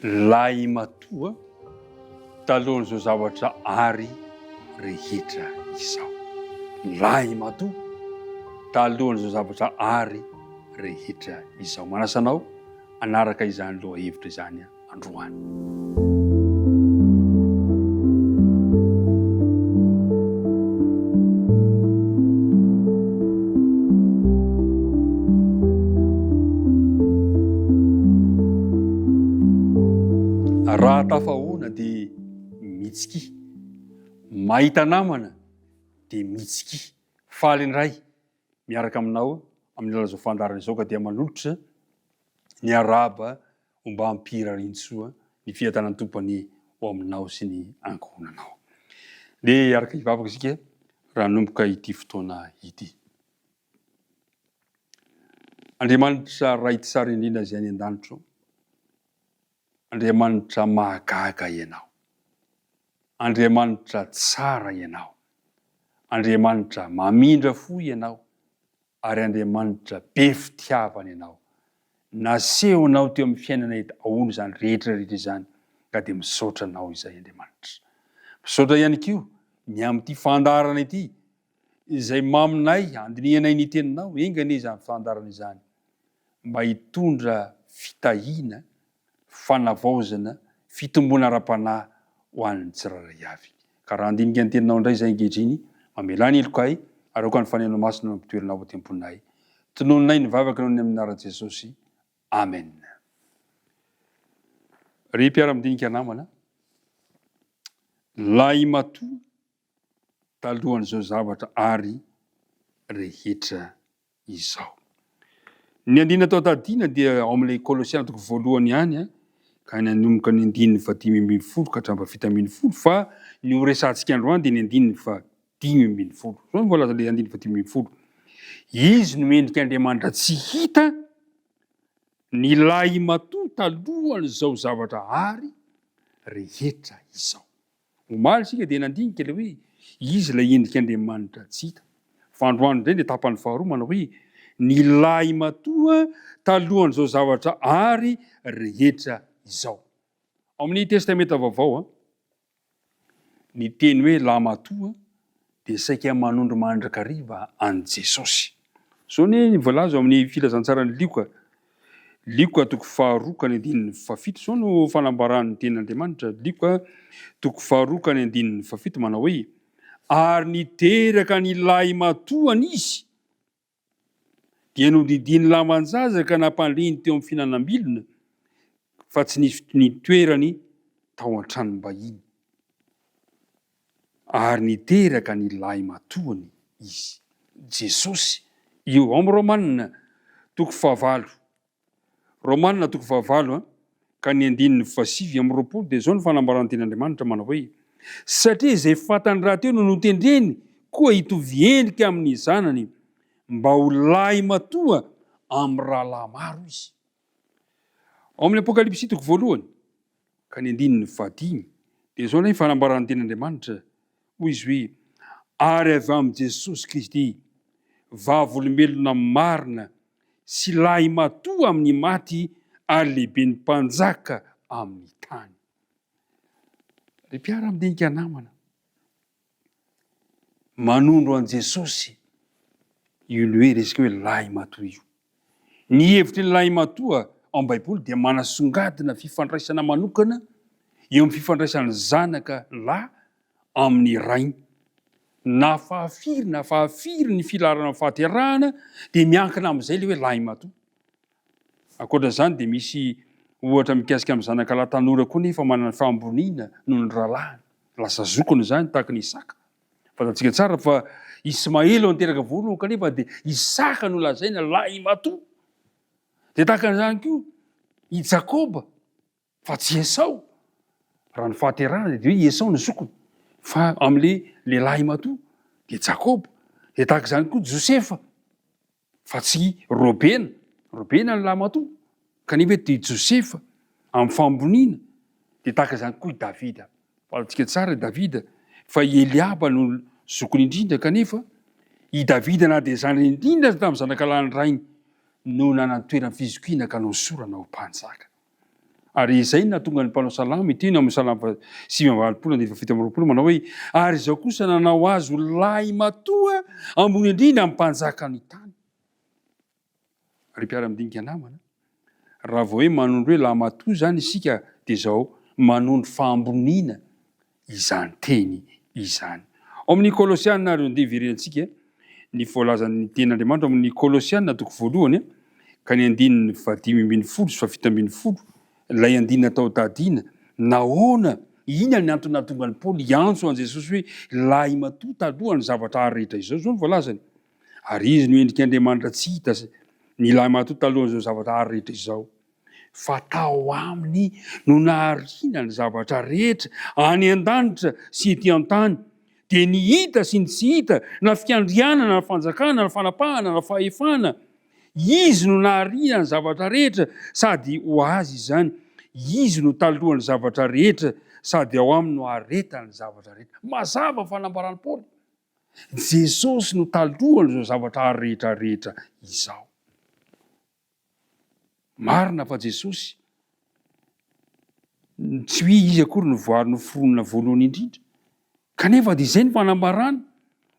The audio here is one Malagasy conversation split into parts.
Lahimatoa talohan'izao zavatra ary rehetra izao. Lahimatoa talohan'izao zavatra ary rehetra izao. Manasa anao hanaraka izany lohahevitra izany androany. Raha tafahoana dia mitsikia, mahita namana dia mitsikia. Faly indray miaraka aminao amin'ny alalan'izao fandaharana izao ka dia manolotra ny arahaba Ombam-pirariantsoa ny fiadanan'ny Tompo anie ho aminao sy ny ankohonanao. Ndeha hiaraka hivavaka isika raha hanomboka ity fotoana ity. Andriamanitra Ray tsara indrindra izay any an-danitra ô, Andriamanitra mahagaga Ianao. Andriamanitra tsara Ianao. Andriamanitra mamindra fo Ianao. Ary Andriamanitra be fitiavana Ianao. Nasehonao teo amin'ny fiainanay daholo izany rehetra rehetra izany ka dia misaotra Anao izay Andriamanitra. Misaotra ihany koa ny amin'ity fandaharana ity izay maminay handinihanay ny teninao, enga anie izany fandaharana izany mba hitondra fitahiana fanavaozana, fitomboana ara-panahy ho an'ny tsirairay avy. Ka raha handinika ny teninao indray izahay ankehitriny, mamelà ny helokay, ary aoka ny Fanahinao Masina no hampitoeranao ao an-tempolinay. Tononinay ny vavaka noho ny amin'ny anaran'i Jesosy. Amen. Ry mpiara-midinika namana, lahimatoa talohan'izao zavatra ary rehetra izao. Ny andininy atao tadiana dia ao amin'ilay Kolosiana toko voalohany ihany ka ny hanomboka ny andininy faha-15 ka hatramin'ny faha-17 fa ny ho resahantsika androany dia ny andininy faha-15. Izao no voalazan'ilay andininy faha-15. Izy no endrik'Andriamanitra tsy hita, ny lahimatoa talohan'izao zavatra àry rehetra izao. Omaly isika dia nandinika ilay hoe izy ilay endrik'Andriamanitra tsy hita. Fa androany indray dia tapany faharoa manao hoe ny lahimatoa talohan'izao zavatra àry rehetra izao. Ao amin'ny Testamenta Vaovao, ny teny hoe lahimatoa dia saika manondro mandrakariva an'i Jesosy. Izao anie ny voalaza ao amin'ny Filazantsaran'i Lioka, Lioka toko faharoa ka ny andininy fahafito, izao no fanambaran'ny tenin'Andriamanitra, Lioka toko faharoa ka ny andininy fahafito manao hoe, Ary niteraka ny lahimatoany izy, dia nodidiany lamban-jaza ka nampandriny teo amin'ny fihinanam-bilona, fa tsy nisy nitoerany tao an-tranom-bahiny. Ary niteraka ny lahimatoany izy. Jesosy, io ao amin'ny Romana toko fahavalo, Romana toko fahavalo ka ny andininy fahasivy amby 20 dia izao no fanambaran'ny tenin'Andriamanitra manao hoe, Satria izay fantany rahateo no notendreny koa hitovy endrika amin'ny Zanany, mba ho lahimatoa amin'ny rahalahy maro izy. Ao amin'ny Apokalypsy toko voalohany ka ny andininy fahadimy dia izao indray ny fanambaran'ny tenin'Andriamanitra, hoy izy hoe, Ary avy amin'i Jesosy Kristy, vavolombelona marina sy lahimatoa amin'ny maty ary lehiben'ny mpanjaka amin'ny tany. Ry mpiara-midinika namana, manondro an'i Jesosy io ny hoe resaka hoe lahimatoa io. Ny hevitry ny lahimatoa ao amin'ny Baiboly dia manasongadina fifandraisana manokana eo amin'ny fifandraisan'ny zanaka lahy amin'ny rainy. Na fahafiry na fahafiry ny filaharana amin'ny fahaterahana dia miankina amin'izay ilay hoe lahimatoa. Ankoatra izany dia misy ohatra mikasika amin'ny zanaka lahy tanora koa nefa manana fahamboniana noho ny rahalahiny. Lasa zokiny izany tahaka an'i Isaka. Fantatsika tsara fa Ismaely no niteraka voalohany kanefa dia Isaka no lazaina lahimatoa. Dia tahaka an'izany koa i Jakoba fa tsy Esao. Raha ny fahaterahana dia hoe i Esao no zokiny fa amin'ilay lehilahy matoa dia Jakoba. Dia tahaka izany koa Josefa fa tsy Robena. Robena ny lahimatoa kanefa dia Josefa amin'ny fahamboniana. Dia tahaka izany koa i Davida. Fantatsika tsara i Davida fa i Eliaba no zokiny indrindra kanefa i Davida na dia zandriny indrindra aza tamin'ny zanakalahin'ny rainy no nanan-toeran'ny fizokiana ka nohosorana ho mpanjaka. Ary izay no nahatonga ny mpanao salamo hiteny ao amin'ny Salamo faha 89 andininy faha 27 manao hoe, Ary izaho kosa nanao azy ho lahimatoa ambony indrindra amin'ny mpanjakan'ny tany. Ry mpiara-midinika namana, raha vao hoe manondro hoe lahimatoa izany isika dia izao manondro fahamboniana izany teny izany. Ao amin'ny Kolosiana ary andeha hiverenantsika ny voalazan'ny tenin'Andriamanitra ao amin'ny Kolosiana toko voalohany ka ny andininy fahadimy ambin'ny folo sy fahafito ambin'ny folo, ilay andininy atao tadiana, nahoana, inona ny antony nahatonga an'i Paoly hiantso an'i Jesosy hoe lahimatoa talohan'ny zavatra ary rehetra izao, izao no voalazany, ary izy no endrik'Andriamanitra tsy hita, ny lahimatoa talohan'izao zavatra ary rehetra izao. Fa tao aminy no nahariana ny zavatra rehetra any an-danitra sy ety an-tany, dia ny hita sy ny tsy hita, na fiandrianana, na fanjakana, na fanapahana, na fahefana. Izy no nahariana ny zavatra rehetra, sady ho Azy izany. Izy no talohan'ny zavatra rehetra, sady ao aminy no aharetan'ny zavatra rehetra. Mazava ny fanambaran'i Paoly. Jesosy no talohan'izao zavatra rehetra rehetra izao. Marina fa Jesosy, tsy hoe izy akory no voary noforonina voalohany indrindra, kanefa dia izay ny fanambarana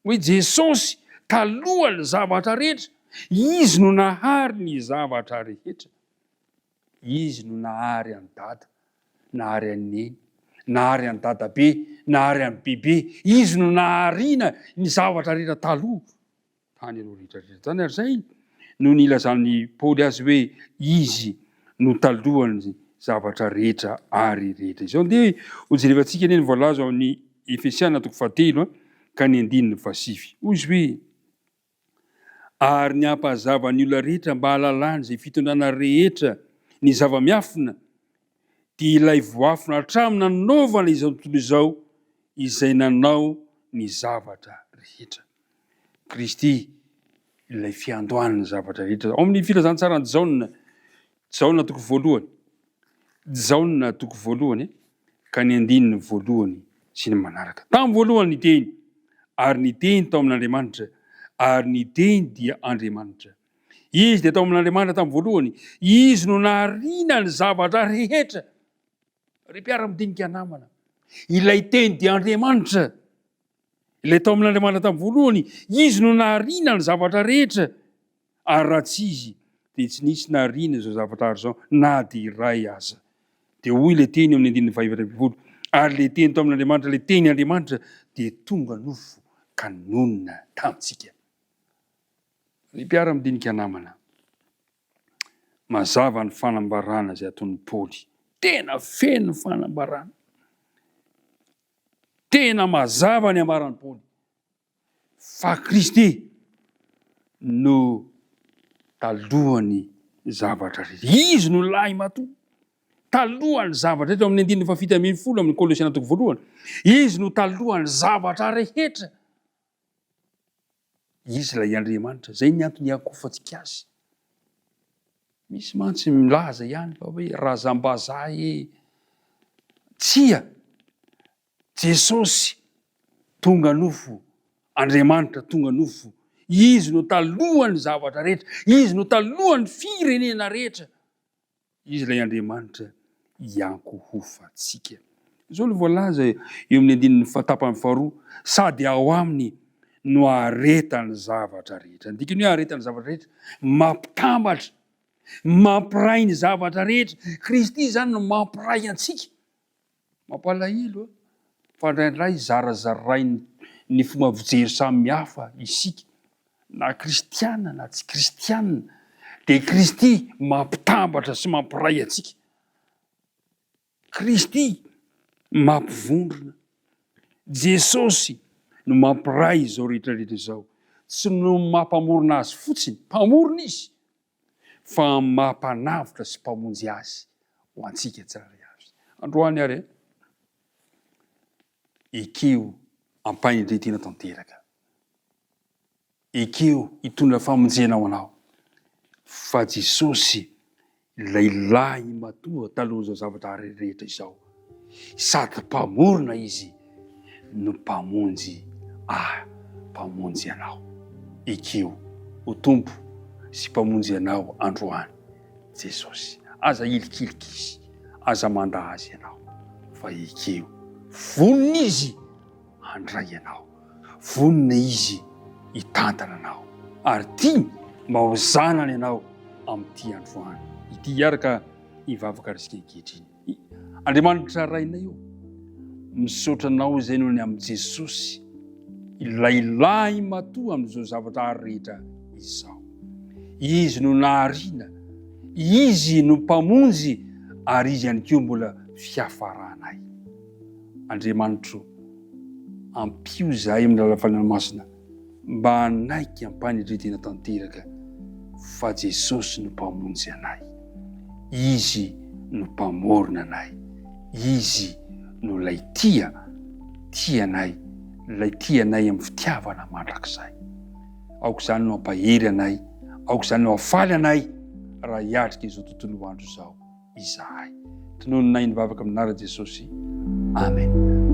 hoe Jesosy talohan'ny zavatra rehetra, izy no nahary ny zavatra rehetra. Izy no nahary an'i Dada, nahary an'i Neny, nahary an'i Dadabe, nahary an'i Bebe, izy no nahariana ny zavatra rehetra taloha. Tany aloha rehetra rehetra tany ary izay no nilazan'i Paoly azy hoe izy no talohan'ny zavatra rehetra ary rehetra izao. Ndeha hojerevantsika anie ny voalaza ao amin'ny Efesiana toko fahatelo ka ny andininy fahasivy. Hoy izy hoe, Ary ny hampazava ny olona rehetra mba hahalalany izay fitondrana rehetra ny zava-miafina dia ilay voafina hatramin'ny nanaovana izao tontolo izao izay nanao ny zavatra rehetra. Kristy ilay fiandohan'ny zavatra rehetra. Ao amin'ny filazantsaran'i Jaona, Jaona toko voalohany, Jaona toko voalohany ka ny andininy voalohany sy ny manaraka. Tamin'ny voalohany ny Teny, ary ny Teny tao amin'Andriamanitra, ary ny Teny dia Andriamanitra. Izy dia tao amin'Andriamanitra tamin'ny voalohany. Izy no nahariana ny zavatra rehetra. Ry mpiara-midinika namana, ilay Teny dia Andriamanitra. Ilay tao amin'Andriamanitra tamin'ny voalohany, Izy no nahariana ny zavatra rehetra, ary raha tsy Izy dia tsy nisy nahariana izao zavatra ary izao na dia iray aza. Dia hoy ilay Teny eo amin'ny andininy faha-14, Ary ilay Teny tao amin'Andriamanitra, ilay Teny Andriamanitra, dia tonga nofo ka nonina tamintsika. Ry mpiara-midinika namana, mazava ny fanambarana izay ataon'i Paoly. Tena feno ny fanambarana. Tena mazava ny ambaran'i Paoly fa Kristy no talohan'ny zavatra rehetra. Izy no lahimatoa talohan'ny zavatra rehetra, ao amin'ny andininy faha-17 amin'ny Kolosiana toko voalohany. Izy no talohan'ny zavatra rehetra. Izy ilay Andriamanitra. Izay ny antony iakofantsika azy. Misy mantsy milaza ihany fa hoe razambazaha e. Tsia! Jesosy tonga nofo, Andriamanitra tonga nofo. Izy no talohan'ny zavatra rehetra. Izy no talohan'ny firenena rehetra. Izy ilay Andriamanitra iankohofantsika. Izao no voalaza eo amin'ny andininy tapany faharoa, sady ao aminy no aharetan'ny zavatra rehetra. Ny dikany hoe aharetan'ny zavatra rehetra, mampitambatra, mampiray ny zavatra rehetra. Kristy izany no mampiray antsika. Mampalahelo fa indraindray zarazarain'ny fomba fijery samihafa isika, na kristiana na tsy kristiana, dia Kristy mampitambatra sy mampiray antsika. Kristy mampivondrona. Jesosy no mampiray izao rehetra rehetra izao. Tsy no mampamorona azy fotsiny, mpamorona izy, fa amin'ny maha mpanavotra sy mpamonjy azy ho antsika tsirairay avy. Androany ary e, ekeo am-pahendrentena tanteraka, ekeo hitondra famonjena ho anao fa Jesosy ilay lahimatoa talohan'izao zavatra rehetra izao. Sady Mpamorona Izy no Mpamonjy ahy, Mpamonjy anao. Ekeo ho Tompo sy Mpamonjy anao androany Jesosy. Aza ilikilika Izy. Aza mandà Azy ianao, fa ekeo. Vonona Izy handray anao. Vonona Izy hitantana anao. Ary tiany mba ho zanany ianao amin'ity androany ity. Hiaraka hivavaka ary isika ankehitriny. Andriamanitra Rainay ô, misaotra Anao izay noho ny amin'i Jesosy, ilay lahy matoa amin'izao zavatra ary rehetra izao. Izy no nahariana, Izy no Mpamonjy ary Izy ihany koa mbola fiafaranay. Andriamanitro, ampio izahay amin'ny alalan'ny Fanahy Masina mba hanaiky am-panetren-tena tanteraka fa Jesosy no Mpamonjy anay. Izy no Mpamorona anay. Izy no ilay tia, tia anay, ilay tia anay amin'ny fitiavana mandrakizay. Aoka izany no hampahery anay, aoka izany no hahafaly anay raha hiatrika izao tontolo andro izao izahay. Tononinay ny vavaka amin'ny anaran'i Jesosy. Amen.